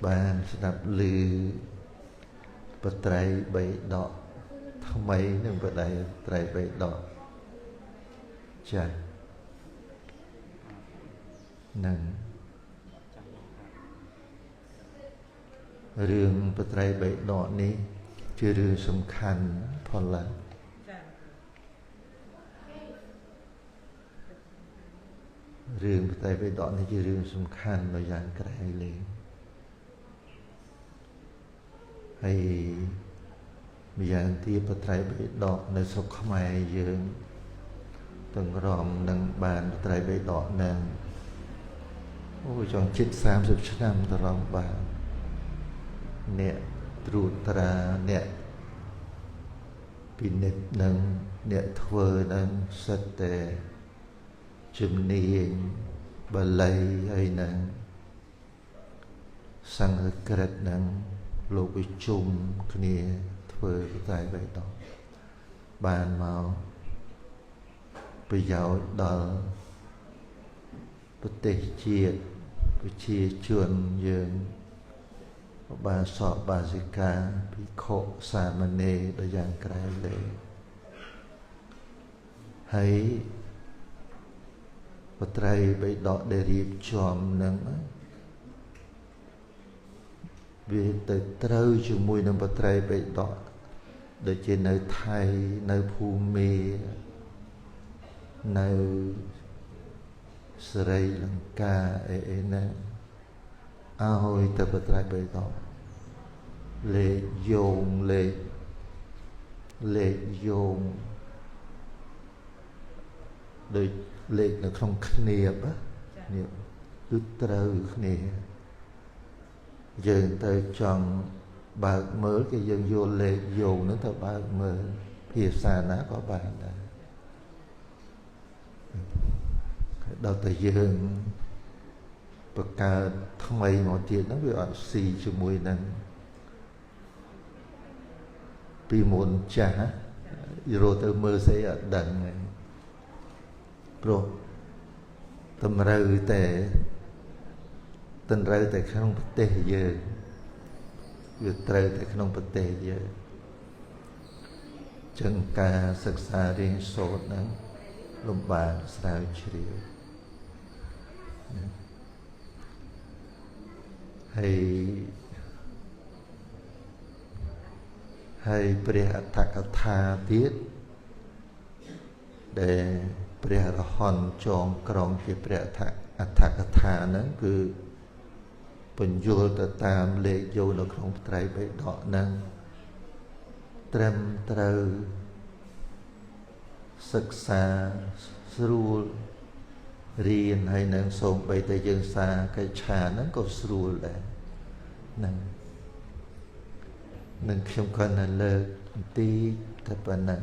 បានស្ដាប់ឮបត្រៃបីដកថ្មីនិងបត្រៃបីដកចាស់នឹងរឿងបត្រៃបីដកនេះជារឿងសំខាន់ផលឡារឿងបត្រៃបីដកនេះជារឿងសំខាន់ដល់យ៉ាងក្រៃលែងហើយម្យ៉ាងទៀតបត្រៃបីដកនៅស្រុកខ្មែរយើងទាំងរំនឹងបានបត្រៃបីដកនឹងអូចង់ជិត30ឆ្នាំទៅរំបានអ្នកត្រួតត្រាអ្នកពិនិត្យនឹងអ្នកធ្វើនឹងសិតតែជំនាញបាលីហើយនឹងសង្ស្ក្រឹតនឹងលោកវិជុំគ្នាធ្វើបត្រៃបិដកបានមកប្រយោជន៍ដល់ប្រទេសជាតិប្រជាជនយើងបាសកបាសិកាភិក្ខុសាមណេរដល់យ៉ាងក្រៃលែងហើយបត្រៃបិដកដែលរៀបចំនឹងវាទៅត្រូវជាមួយនឹងបត្រៃបិដកដូចជានៅថៃនៅភូមានៅស្រីលង្កាអីអីហ្នឹងឲ្យទៅបត្រៃបិដកលេខយោងលេខយោងដូចលេខនៅក្នុងគ្នាបនេះគឺត្រូវគ្នាយើងទៅចង់បើកមើលគេយើងយកលេខយោងហ្នឹងទៅបើកមើលភាសាណាក៏បានដែរដល់តែយើងបង្កើតថ្មីមកទៀតហ្នឹងវាអត់ស៊ីជាមួយនឹងពីមុនចាស់រត់ទៅមើលស្អីអត់ដឹងហើយព្រោះតម្រូវតែក្នុងប្រទេសយើងវាត្រូវតែក្នុងប្រទេសយើងចឹងការសិក្សារៀនសូត្រហ្នឹងលំបាកស្រាវជ្រាវហើយព្រះអដ្ឋកថាទៀតដែលព្រះអរហន្តចងក្រងជាព្រះអដ្ឋកថាហ្នឹងគឺពន្យល់ទៅតាមលេខយោនៅក្នុងត្រៃបិដកហ្នឹងត្រឹមត្រូវសិក្សាស្រួលរៀនហើយនឹងសូម្បីតែយើងសាកិច្ឆាហ្នឹងក៏ស្រួលដែរហ្នឹងនឹងខ្ញុំគ្រាន់តែលើកបន្តិចតែប៉ុណ្ណឹង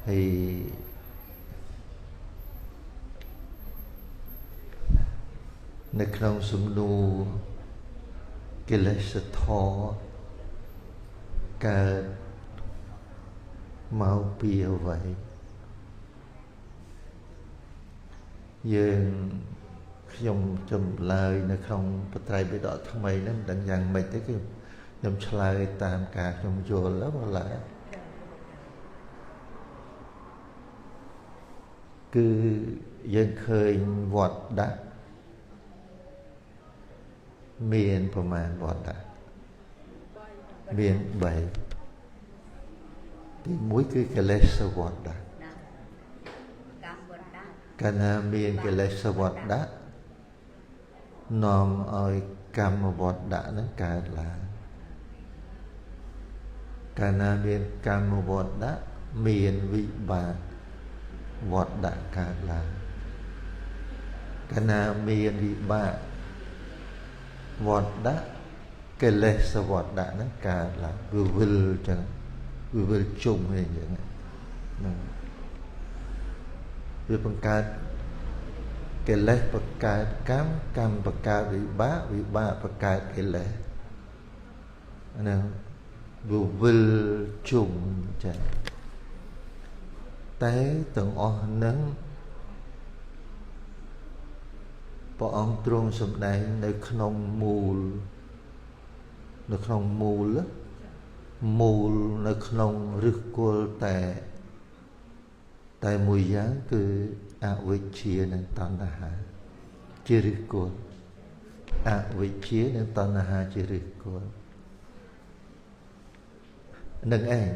ហើយនៅក្នុងសំណួរកិលេសធម៌កើតមកពីអ្វីយើងខ្ញុំចម្លើយនៅក្នុងបត្រៃបិដកថ្មីហ្នឹងមិនដឹងយ៉ាងម៉េចទេគឺខ្ញុំឆ្លើយតាមការខ្ញុំយល់ហ្នឹងឡើយគឺយើងឃើញវត្តដាក់មានប្រមាណវត្តដាក់មាន3ទី1គឺកិលេសវត្តដាក់កាលណាមានកិលេសវត្តដាក់នាំឲ្យកម្មវត្តដាក់នឹងកើតឡើងកាលណាមានកម្មវត្តដាក់មានវិបាកវត្តដាក់កើតឡើងកាលណាមានវិបាកវត្តដាក់កិលេសវត្តដាក់នឹងកើតឡើងវាវិលចឹងវាវិលជុំគ្នាអញ្ចឹងហ្នឹងវាបង្កើតកិលេសបង្កើតកម្មកម្មបង្កើតវិបាកវិបាកបង្កើតកិលេសហ្នឹងវាវិលជុំចឹងតែទាំងអស់ហ្នឹង ព្រះអង្គទ្រង់សម្ដែងនៅក្នុងមូលនៅក្នុងមូលមូលនៅក្នុងឫសគល់តែមួយយ៉ាងគឺអវិជ្ជានិងតណ្ហាជាឫសគល់អវិជ្ជានិងតណ្ហាជាឫសគល់នឹងឯង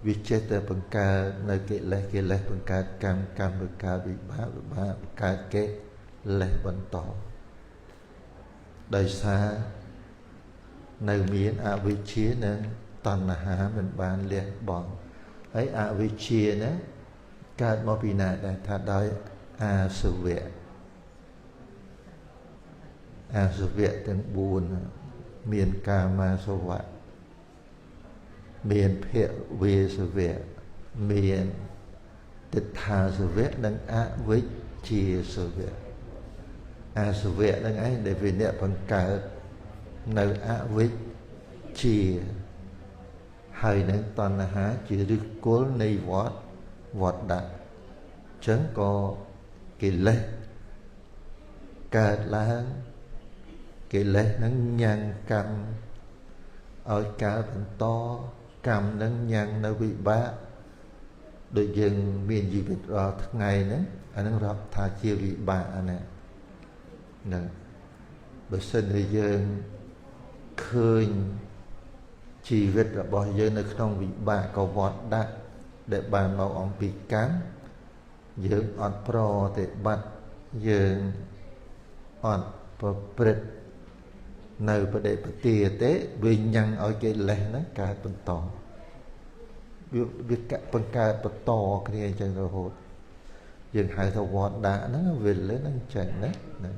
វាចេះតែបង្កើតនៅកិលេសកិលេសបង្កើតកម្មកម្មបង្កើតវិបាកវិបាកបង្កើតកិលេសបន្តដោយសារនៅមានអវិជ្ជានិងតណ្ហាមិនបានលះបង់ហើយអវិជ្ជាណាកើតមកពីណាដែរថាដោយអាសវៈអាសវៈទាំង4មានកាមាសវៈមានភវេសវៈមានទិដ្ឋាសវៈនិងអវិជ្ជាសវៈអាសវៈនឹងឯងដែលវាអ្នកបង្កើតនៅអវិជ្ជាហើយនឹងតណ្ហាជាឫសគល់នៃវត្តដាក់ចឹងក៏កិលេសកើតឡើងកិលេសនឹងញ៉ាំងកម្មឲ្យកើតបន្តកម្មនឹងញ៉ាំងនៅវិបាកដូចយើងមានជីវិតរាល់ថ្ងៃហ្នឹងអាហ្នឹងរាប់ថាជាវិបាកអាហ្នឹងហ្នឹងបើសិនជាយើងឃើញជីវិតរបស់យើងនៅក្នុងវិបាកក៏វត្តដាក់ដែលបានមកអំពីកម្មយើងអត់ប្រតិបត្តិយើងអត់ប្រព្រឹត្តនៅបដិបទាទេវាញ៉ាំងឲ្យកិលេសហ្នឹងកើតបន្តវាបង្កើតបន្តគ្នាអញ្ចឹងរហូតយើងហៅថាវត្តដាក់ហ្នឹងវិលហ្នឹងអញ្ចឹងណាហ្នឹង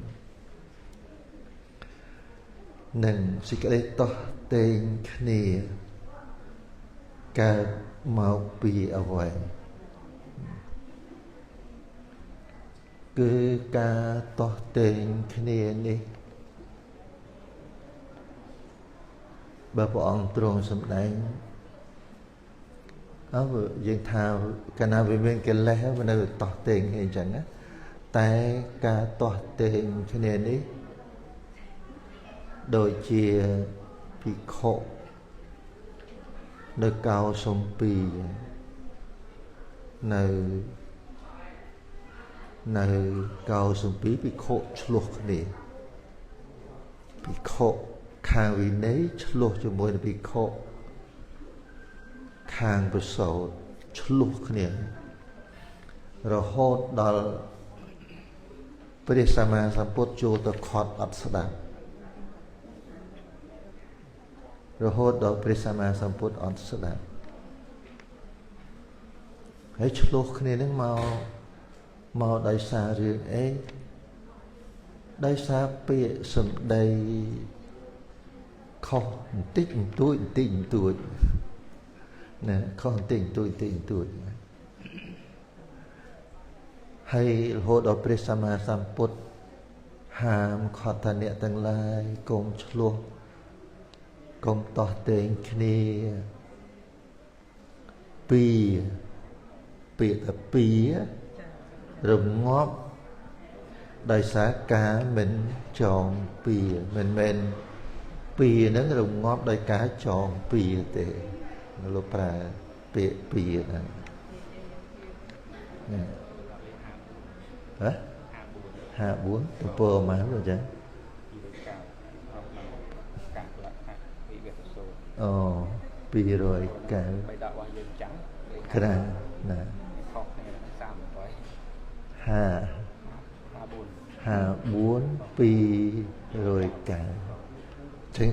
នឹងសេចក្តីតោះតេងគ្នាកើតមកពីអ្វីគឺការតោះតេងគ្នានេះបើព្រះអង្គទ្រង់សម្ដែងអើយើងថាកាលណាវាមានកិលេសវានៅតោះតេងគ្នាអញ្ចឹងណាតែការតោះតេងគ្នានេះដូចជាភិក្ខុនៅកោសំពីនៅកោសំពីភិក្ខុឆ្លោះគ្នាភិក្ខុខាងវិន័យឆ្លោះជាមួយនឹងភិក្ខុខាងប្រសូតឆ្លោះគ្នារហូតដល់ព្រះសម្មាសម្ពុទ្ធចូលទៅខត់អត់ស្ដាប់រហូតដល់ព្រះសម្មាសម្ពុទ្ធអត់ស្ដាប់ហើយឆ្លោះគ្នានឹងមកដោយសាររឿងអីដោយសារពាក្យសម្ដីខុសបន្តិចបន្តួចបន្តិចបន្តួចណាខុសបន្តិចបន្តួចបន្តិចបន្តួចហើយរហូតដល់ព្រះសម្មាសម្ពុទ្ធហាមខត់ថាអ្នកទាំងឡាយកុំឆ្លោះកុំតោះតេងគ្នាពីពាក្យថាពីរងាប់ដោយសារការមិនចងពីមិនមែនពីហ្នឹងរងាប់ដោយការចងពីទេលោកប្រើពាក្យពីហ្នឹងហ៎54ទំព័រប៉ុន្មានអញ្ចឹងអូ209បីដករបស់យើងចាំក្រាណាខុសគ្នា38 5 54 209ចឹង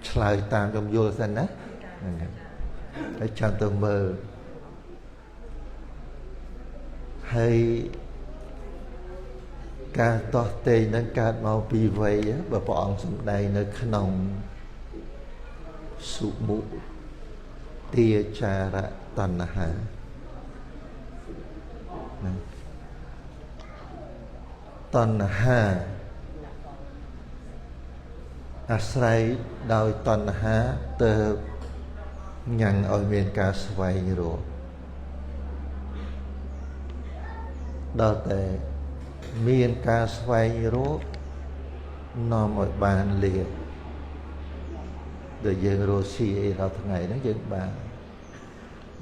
ឆ្លើយតាមខ្ញុំយល់សិនណាហ្នឹងហើយចាំទៅមើលហើយការតោះតេងនឹងកើតមកពីវ័យបើព្រះអង្គសម្ដែងនៅក្នុងសុមុទាចារតណ្ហាណាតណ្ហាអាស្រ័យដោយតណ្ហាទៅញ៉ាំងឲ្យមានការស្វែងរកដល់តែមានការស្វែងរក នាំឲ្យបានលាភដែលយើងរស់ស៊ីអីរាល់ថ្ងៃហ្នឹងយើងបាន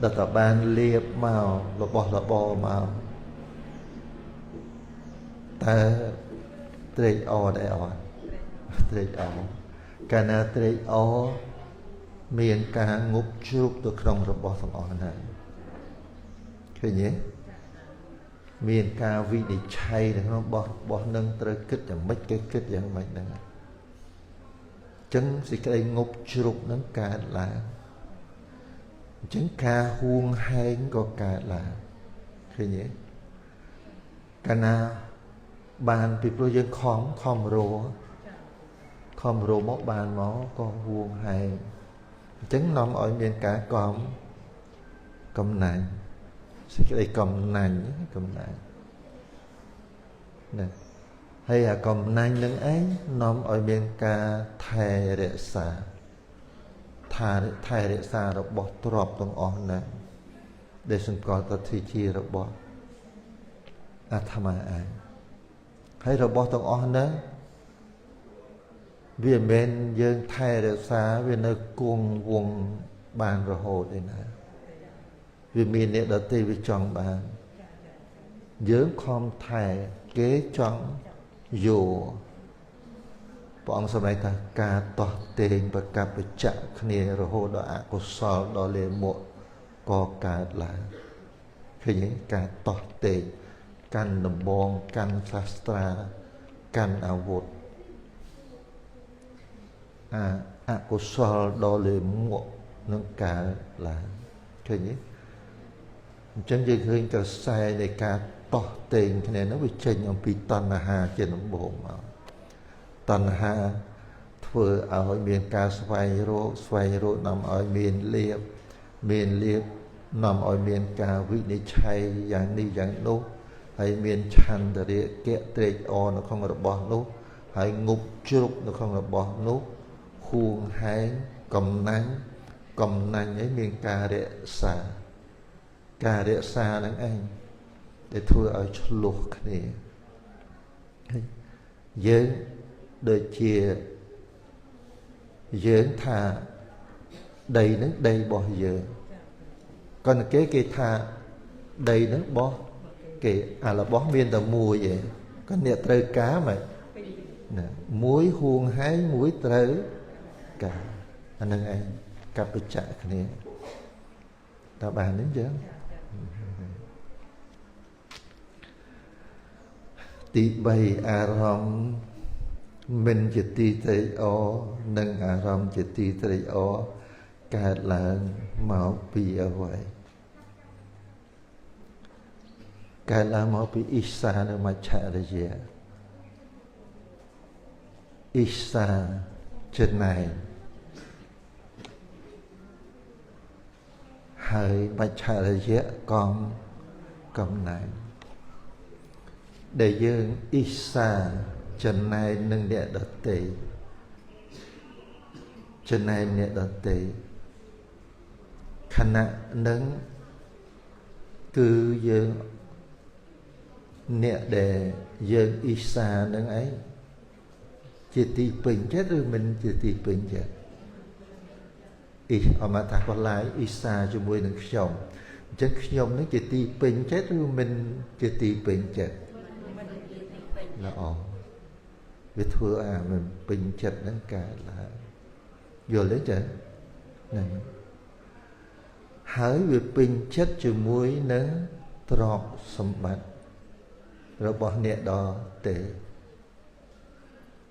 ដល់តែបានលាភមករបស់របរមកតើត្រេកអរដែរអត់ត្រេកអរកាលណាត្រេកអរមានការងប់ជ្រូកទៅក្នុងរបស់ទាំងអស់ហ្នឹងឃើញទេមានការវិនិច្ឆ័យនៅក្នុងរបស់នឹងត្រូវគិតយ៉ាងម៉េចគេគិតយ៉ាងម៉េចហ្នឹងអញ្ចឹងសេចក្តីងប់ជ្រូកហ្នឹងកើតឡើងអញ្ចឹងការហួងហែងក៏កើតឡើងឃើញទេកាលណាបានពីព្រោះយើងខំរខំរមកបានមកក៏ហួងហែងអញ្ចឹងនាំឲ្យមានការកំណាញ់សេចក្តីកំណាញ់ណាហើយអាកំណាញ់នឹងឯងនាំឲ្យមានការថែរក្សាថែរក្សារបស់ទ្រព្យទាំងអស់ហ្នឹងដែលសង្កត់ទៅជារបស់អាត្មាឯងហើយរបស់ទាំងអស់ហ្នឹងវាមិនមែនយើងថែរក្សាវានៅគង់វង្សបានរហូតទេណាវាមានអ្នកដទៃវាចង់បានយើងខំថែគេចង់យកព្រះអង្គសម្ដែងថាការតោះតេងប្រកបប្រចៈគ្នារហូតដល់អកុសលដល់លាមកក៏កើតឡើងឃើញទេការតោះតេងកាន់ដំបងកាន់សាស្ត្រាកាន់អាវុធអកុសលដល់លាមកនឹងកើតឡើងឃើញទេអញ្ចឹងយើងឃើញក្រសែនៃការតោះតេងគ្នានោះវាចេញអំពីតណ្ហាជាដំបូងមកតណ្ហាធ្វើឲ្យមានការស្វែងរកនាំឲ្យមានលាភមានលាភនាំឲ្យមានការវិនិច្ឆ័យយ៉ាងនេះយ៉ាងនោះហើយមានឆន្ទរាគៈត្រេកអរនៅក្នុងរបស់នោះហើយងប់ជ្រុកនៅក្នុងរបស់នោះហួងហែងកំណាញ់ឯងមានការរក្សាការរក្សានឹងឯងដែលធ្វើឲ្យឆ្លោះគ្នាយើងដូចជាយើងថាដីនឹងដីរបស់យើងក៏គេថាដីនឹងរបស់គេអារបស់មានតែមួយឯងក៏អ្នកត្រូវការហ្មងណាមួយហួងហែងមួយត្រូវការអានឹងឯងកបច្ចៈគ្នាតើបានទេយើងទី3អារម្មណ៍មិនជាទីត្រេកអរនិងអារម្មណ៍ជាទីត្រេកអរកើតឡើងមកពីអ្វីកើតឡើងមកពីអ៊ីសានិងមច្ឆរិយាអ៊ីសាចំណែងហើយមច្ឆរិយៈកំណាញ់ដែលយើងអ៊ីសាចំណែងនឹងអ្នកដទៃចំណែងអ្នកដទៃខណៈនឹងគឺយើងអ្នកដែលយើងអ៊ីសានឹងឯងជាទីពេញចិត្តឬមិនជាទីពេញចិត្តអ៊ីអមតាបលាយអ៊ីសាជាមួយនឹងខ្ញុំអញ្ចឹងខ្ញុំនឹងជាទីពេញចិត្តឬមិនជាទីពេញចិត្តល្អវាធ្វើឲ្យមិនពេញចិត្តនឹងកើតឡើងយល់ទេចាហ្នឹងហើយវាពេញចិត្តជាមួយនឹងទ្រព្យសម្បត្តិរបស់អ្នកដទៃ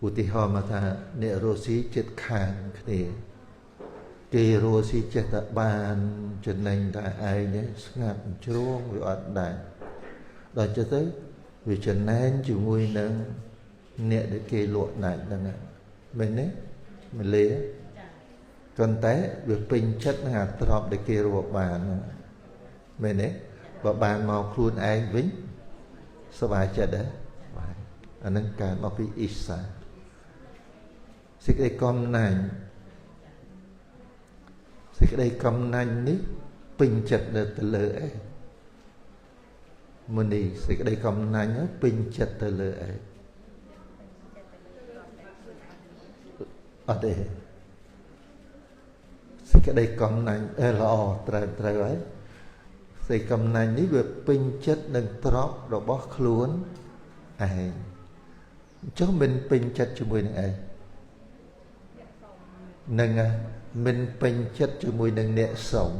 ឧទាហរណ៍មកថាអ្នករស់ស៊ីចិត្តខាងគ្នាគេរស់ស៊ីចេះតែបានចំណេញតែឯងនេះស្ងាត់ជ្រងវាអត់ដែរដល់ចិត្តទៅវាចំណេញជាមួយនឹងអ្នកដែលគេលក់ដាច់ហ្នឹងមែនទេមលាប៉ុន្តែវាពេញចិត្តនឹងអាទ្រព្យដែលគេរកបានមែនទេបើបានមកខ្លួនឯងវិញសប្បាយចិត្តដែរបាទអានឹងកើតមកពីអ៊ីសាសេចក្តីកំណាញ់សេចក្តីកំណាញ់នេះពេញចិត្តនៅទៅលើឯងមុនីសេចក្តីកំណាញ់ពេញចិត្តទៅលើឯង អត់ទេសេចក្តីកំណាញ់ល្អត្រូវត្រូវហើយសេចកំណាញ់នេះវាពេញចិត្តនឹងទ្រព្យរបស់ខ្លួនឯងចុះមិនពេញចិត្តជាមួយនឹងឯងនឹងមិនពេញចិត្តជាមួយនឹងអ្នកសុំ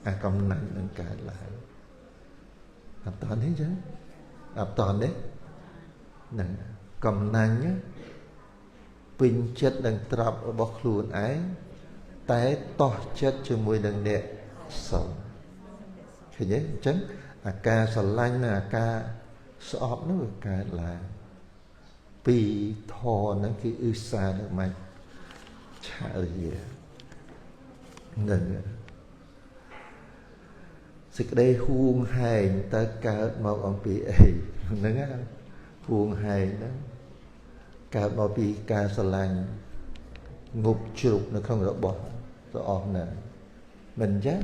អាកំណាញ់នឹងកើតឡើងអត់តនេះចឹងអត់តនេះនឹងកំណាញ់ពេញចិត្តនឹងទ្រព្យរបស់ខ្លួនឯងតែតោះចិត្តជាមួយនឹងអ្នកសុំឃើញទេអញ្ចឹងអាការស្រឡាញ់និងអាការស្អប់នោះវាកើតឡើងពីធរហ្នឹងគឺអ៊ឺសានឹងមិនឆារិយានឹងសេចក្តីហួងហែងតើកើតមកអំពីអីហ្នឹងហួងហែងហ្នឹងកើតមកពីការស្រឡាញ់ងប់ជ្រុកនៅក្នុងរបស់ទាំងអស់ហ្នឹងមិនអញ្ចឹង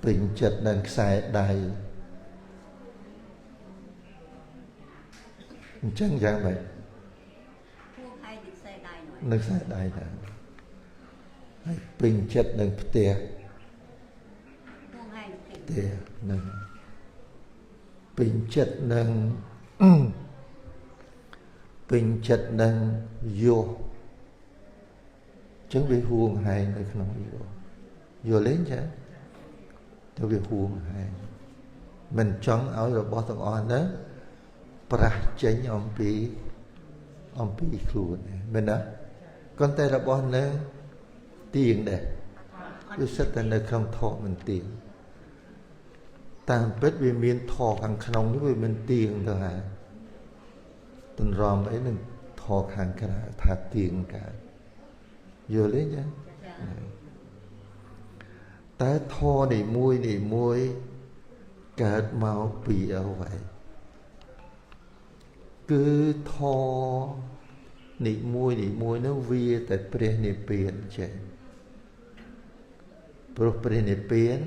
ពេញចិត្តនឹងខ្សែដៃអញ្ចឹងយ៉ាងម៉េចហួងហែងនឹងខ្សែដៃនឹងខ្សែដៃដែរហើយពេញចិត្តនឹងផ្ទះហួងហែងផ្ទះនឹងពេញចិត្តនឹងពេញចិត្តនឹងយោចឹងវាហួងហែងនៅក្នុងយោយល់ទេចាទៅវាហួងហែងមិនចង់ឲ្យរបស់ទាំងអស់ហ្នឹងប្រាស់ចេញអំពីខ្លួនមែនទេគ្រាន់តែរបស់ហ្នឹងទៀងដែរវាសិតតែនៅក្នុងធម៌មិនទៀងតាមពិតវាមានធម៌ខាងក្នុងនេះវាមិនទៀងទៅហើយទន្រំអីនឹងធម៌ខាងក្រៅថាទៀងកើតយល់ទេចាតែធម៌នីមួយនីមួយកើតមកពីអ្វីគឺធម៌នីមួយនីមួយនោះវាតែព្រះនិព្វានចេញព្រោះព្រះនិព្វាន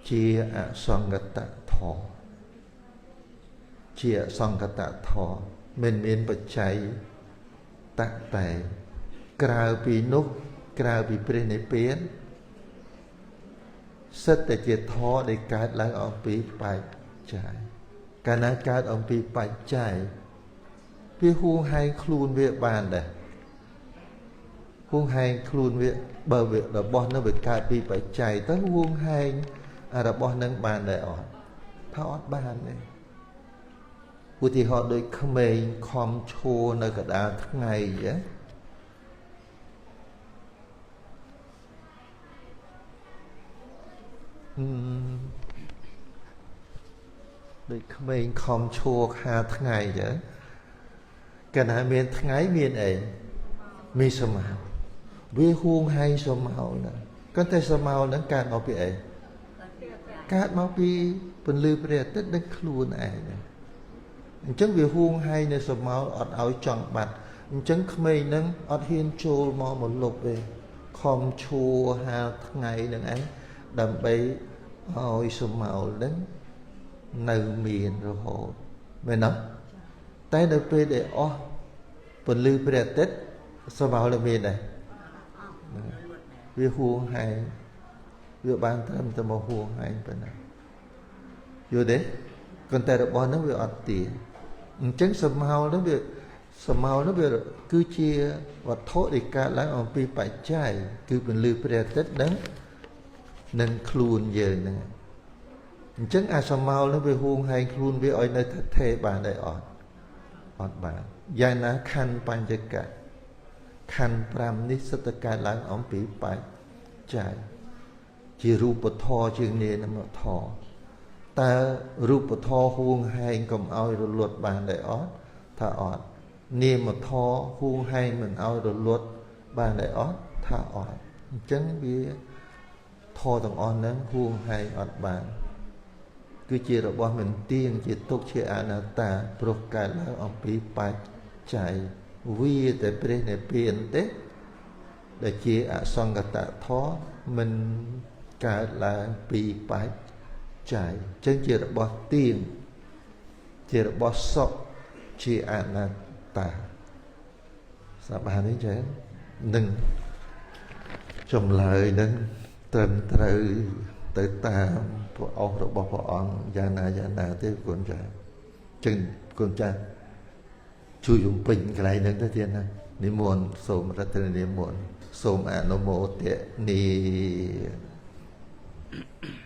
ជាអសង្កតធម៌ជាអសង្កតធម៌មិនមានបច្ច័យតតែក្រៅពីនោះក្រៅពីព្រះនិព្វានសិតតែជាធម៌ដែលកើតឡើងអំពីបច្ច័យកាលណាកើតអំពីបច្ច័យវាហួងហែងខ្លួនវាបានដែរហួងហែងខ្លួនវាបើវារបស់នឹងវាកើតពីបច្ច័យទៅហួងហែងរបស់នឹងបានដែរអត់ថាអត់បានទេឧទាហរណ៍ដូចក្មេងខំឈរនៅកណ្ដាលថ្ងៃអញ្ចឹងដូចក្មេងខំឈរខាថ្ងៃអញ្ចឹងកាលណាមានថ្ងៃមានអីមានសមោវាហួងហែងសមោហ្នឹងគាត់តែសមោហ្នឹងកើតមកពីអីកើតមកពីពន្លឺព្រះអាទិត្យនឹងខ្លួនឯងអញ្ចឹងវាហួងហែងនៅសមោអត់ឲ្យចង់បាត់អញ្ចឹងក្មេងហ្នឹងអត់ហ៊ានចូលមកមកលុបទេខំឈរហាលថ្ងៃហ្នឹងឯងដើម្បីឲ្យសមោហ្នឹងនៅមានរហូតមែនទេតែនៅពេលដែលអស់ពន្លឺព្រះអាទិត្យសមោលមានដែរវាហួងហែងវាបានត្រឹមតែមកហួងហែងប៉ុណ្ណាយល់ទេគ្រាន់តែរបស់ហ្នឹងវាអត់ទៀងអញ្ចឹងសមោលហ្នឹងវាសមោលហ្នឹងវាគឺជាវត្ថុដែលកើតឡើងអំពីបច្ច័យគឺពន្លឺព្រះអាទិត្យនឹងខ្លួនយើងហ្នឹងអញ្ចឹងអាសមោលហ្នឹងវាហួងហែងខ្លួនវាឲ្យនៅថេបានដែរអត់អត់បានយ៉ាងណាខណ្ឌបញ្ចកៈខណ្ឌ5នេះសិតតែកើតឡើងអំពីបច្ច័យជារូបធម៌ជានាមធម៌តើរូបធម៌ហួងហែងកុំឲ្យរលត់បានដែរអត់ថាអត់នាមធម៌ហួងហែងមិនឲ្យរលត់បានដែរអត់ថាអត់អញ្ចឹងវាធម៌ទាំងអស់ហ្នឹងហួងហែងអត់បានគឺជារបស់មិនទៀងជាទុក្ខជាអនត្តាព្រោះកើតឡើងអំពីបច្ច័យវាតែព្រះនិព្វានទេដែលជាអសង្កតធម៌មិនកើតឡើងពីបច្ច័យអញ្ចឹងជារបស់ទៀងជារបស់សុខជាអនត្តា ស្ដាប់បានទេចានឹងចម្លើយនឹងត្រឹមត្រូវទៅតាមព្រះអស់របស់ព្រះអង្គយ៉ាងណាយ៉ាងណាទេគុណចាចឹងគុណចាជួយបំពេញកន្លែងហ្នឹងទៅទៀតណានិមន្តសូមរតននិមន្តសូមអនុមោទនី។